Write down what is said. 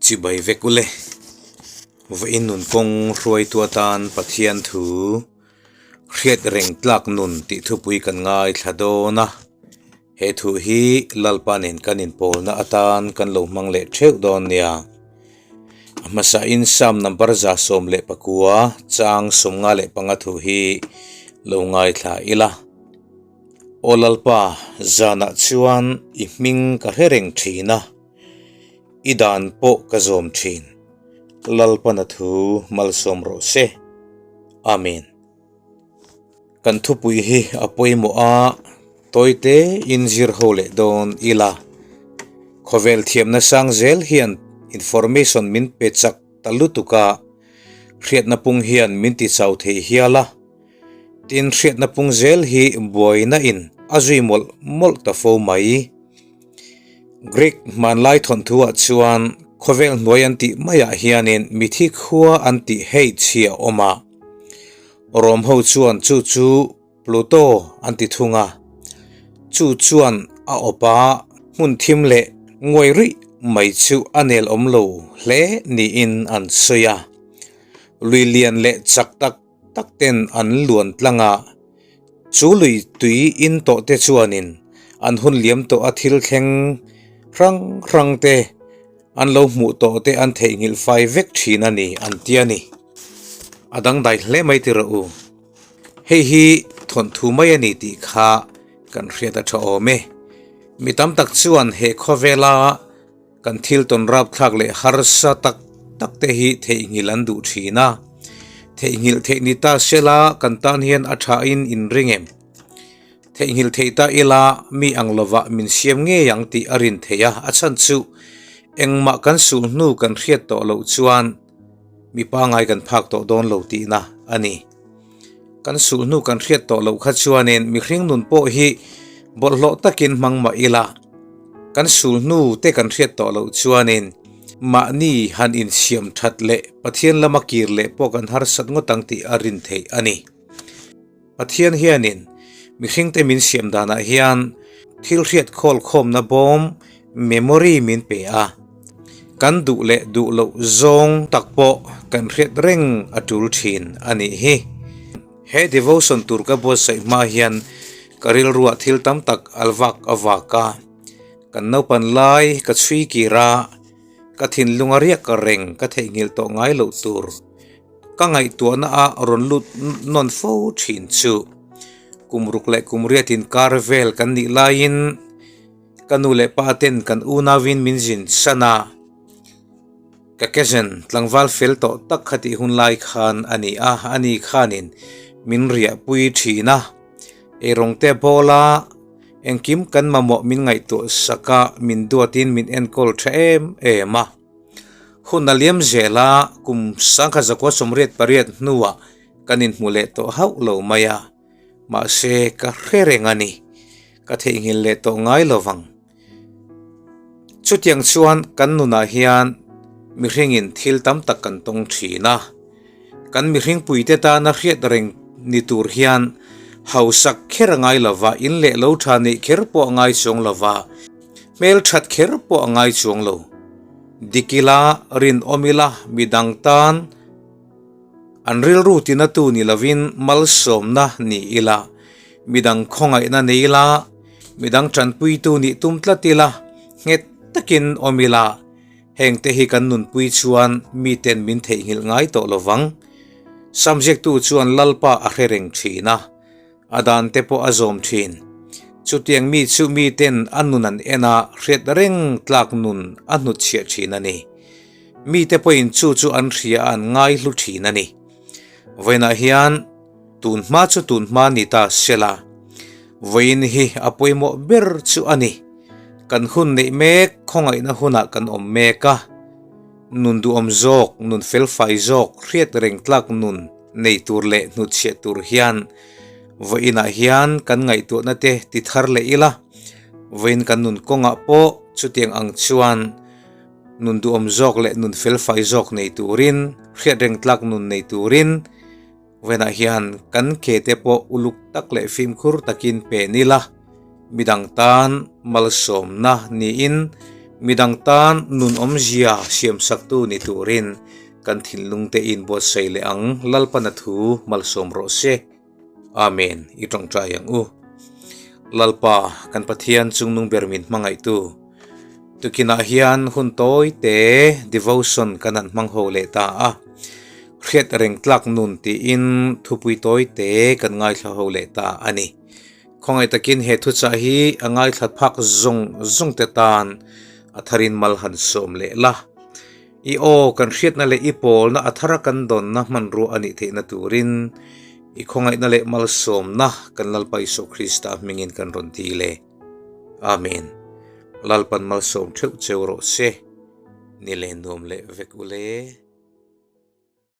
Chibai vek ule. Vawiin nun kawng hruaitu atan Pathian thu hriat reng tlak nun tih thupui kan ngaithla dawn a. He thu hi Lalpa nen kan inpawlna atan kan lo hmang leh theuh dawn nia. A hmasain Psalm number 19 chang 55 thu hi lo ngaithla ila. Aw Lalpa, zanah chuan i hming ka hre reng thin a. I dan pawh ka zawm thin. Lalpana thu malsawm rawh se. Amen. Kan thupui hi a pawimawh a, tawite in zir ho leh dawn ila. Khawvel thiamna sang zel hian information min pe chak ta lutuk a, hriatna pung hian min ti chau thei hial a. Tin hriatna pung zel hi buaina in a zui mawlh mawlh ta fo mai. Greek hmanlai thawnthuah chuan khawvel hnuai an tih maiah hianin mithi khua an tih hei chhi a awm a. Rom ho chuan chu chu Pluto an ti thung a. Chu chuan a awp a, hmun thim leh nguai rih mai chu a nel awm lo hle niin an sawi a. Lui lian leh chak tak tak ten an luan tlang a, chu lui tui in tawh te chuanin an hun liam tawh a thil thleng hrang hrang te an lo hmuh tawh te an theihnghilh fai vek thin a ni an ti a ni. A dangdai hle mai ti rawh u. Hei hi thawnthu mai a ni tih kha kan hriat a tha awm e. Mi tam tak chuan he khawvela Kan thil tawn rapthlak leh harsa tak tak te hi theihnghilh an duh thin a. Theihnghilh theih ni ta sela kan tan hian a thain in ring em? Theihnghilh theih ta ila mi ang lovah min siam ngei ang tih a rin theih a, a chhan chu engmah kan sulh hnu kan hriat tawh loh chuan mi pangai kan phak tawh dawn lo tihna a ni. Kan sulh hnu kan hriat tawh loh kha chuanin mihring nun pawh hi bawlhhlawh takin hmang mah ila, kan sulh hnu te kan hriat tawh loh chuanin mahni han insiam that leh Pathian lama kir leh pawh kan harsat ngawt ang tih a rin theih a ni. Pathian hianin mihringte min siam danah hian thil hriat khawl khawmna bawm, memory, min pe a. Kan duh leh duh loh zawng tak pawh kan hriat reng a tul thin a nih hi. He devotion tur ka buatsaih hma hian ka rilruah thil tam tak al vak a vak a. Kan naupan lai ka chhui kir a, ka thinlung a riak reng ka theihnghilh tawh ngai loh tur. Ka ngaihtuahna a rawn lut nawn fo thin chu. Kum ruk leh kum riat inkar vel kan nih laiin ka nu leh pa ten kan unauin min zin san a, ka cousin tlangval fel tawh tak kha tih hun lai khan a ni a, ani khanin min riahpui thin a, eirawng te bawla engkim kan mamawh min ngaihtuah sak a, min duatin min enkawl tha em em a. Hun a liam zel a, kum 1988 hnuah kan inhmu leh tawh hauh lo mai a, mahse ka hre reng a ni, ka theihnghilh leh tawh ngai lo vang. Chutiang chuan kan nunah hian mihringin thil tam tak kan tawng thin a, kan mihringpuite tana hriat reng ni tur hian hausak kher a ngai lo va, in leh lo tha neih kher pawh a ngai chuang lo va, Hmelthat kher pawh a ngai chuang lo. Dik ila, rinawm ila, midang tan an rilru tinatu ni lovin malsawmna ni ila, midang khawngaihna nei ila, midang tanpuitu nih tum tlat ila, nghet takin awm ila, hengte hi kan nunpui chuan miten min theihnghilh ngai tawh lovang. Samziaktu chuan Lalpa a hre reng thin a. A dan te pawh a zawm thin. Chutiang mi chu miten a nun an en a, hriat reng tlak nun a hnutchhiah thin a ni. Mite pawhin chu chu an hria a an ngaihlu thin a ni. Vawiinah hian tun hma chu tun hma ni ta sela, vawiin hi a pawimawh ber chu a ni. Kan hun neih mek khawngaihna hunah kan awm mek a, nun duhawm zawk, nun felfai zawk, hriat reng tlak nun, nei tur leh hnutchhiah tur hian vawiinah hian kan ngaihtuahna te ti thar leh ila, vawiin kan nun kawngah pawh chutiang ang chuan nun duhawm zawk leh nun felfai zawk nei turin, hriatreng tlak nun nei turin vawiinah hian kan ke te pawh uluk tak leh fimkhur takin pen ila, midang tan malsawmna niin. Midang tan nun awmzia siamsaktu ni turin kan thinlung te inbuatsaih leh ang Lalpana thu malsawm rawh se. Amen i tawngtai ang u. Lalpa kan Pathian chungnung ber min hmangaihtu tukinah hian hun tawi te devotion kan han hmang ho leh ta a. Hriat reng tlak nun tiin thupui tawi te kan ngaithla ho leh ta a ni. Khawngaih takin he thuchah hi a ngaithla phak zawng zawng te tan a tharin mal han sawm leh la. I aw kan hriatna leh i pawlna a thara kan dawnna hmanrua a nih theihna turin i khawngaihna leh malsawmna kan Lalpa Isua Krista hmingin kan rawn dil e. Amen. Lalpan malsawm theuh cheu rawh se. Ni leh nuam leh vek ule.